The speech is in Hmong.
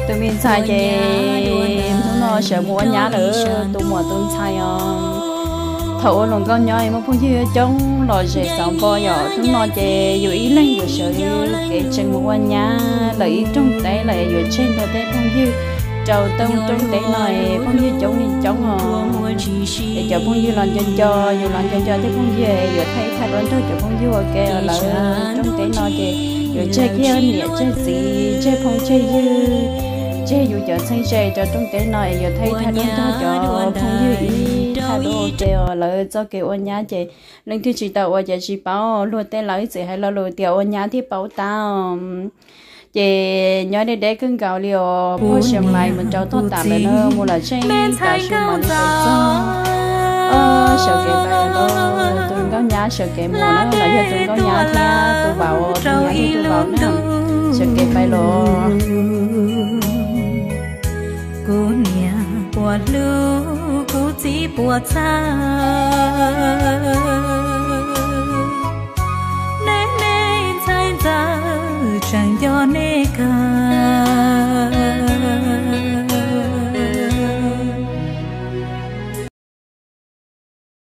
Tus me ntxhais ces hnub no sawv mus ua nyab lawm tus muam tus ntxhais os. Thaum ua hluas nkauj nyob muaj phooj ywg coob los zem xauv npo yom. Hnub no ces yus ib leeg yuav sawv kev tsees mus ua nyab lawm ib rooj teb lawm, yuav tseg ntawm tej phooj ywg rau tej rooj teb no es phooj ywg coob li coob os. Es cov phooj ywg los nco nco, yus los nco nco tej phooj ywg es yuav thaij thaij duab nrog cov phooj ywg ua ke os. Lawv rooj teb no ces yuav tseg kiag niam tseg txiv, tseg phooj tseg ywg, tseg yus cov txheeb ze rau rooj teb no es yuav thaij thaij duab nrog cov phooj ywg ib thaij duab ua ke os. Lawv txoj kev ua nyab ces leej twg tsis tau ua ces tsis paub, luag tej lawv txawm hais lo lus tias ua nyab thiaj paub tab. Ces nyob deb deb kawg nkaus li os, pog Xiam Lais mus rau toj tam lawm na, mus lawm tsheej tam su mam li tau txog. Sawv kev pais los, tus nkauj nyab sawv kev mus na, los yog tus nkauj nyab thiab tus vauv, tus nyab thiab tus vauv na, sawv kev pais los. Kuv niam puas hlub, kuv txiv puas txhawj, nej me ntxhais ntxawm tseem nco nej kawg.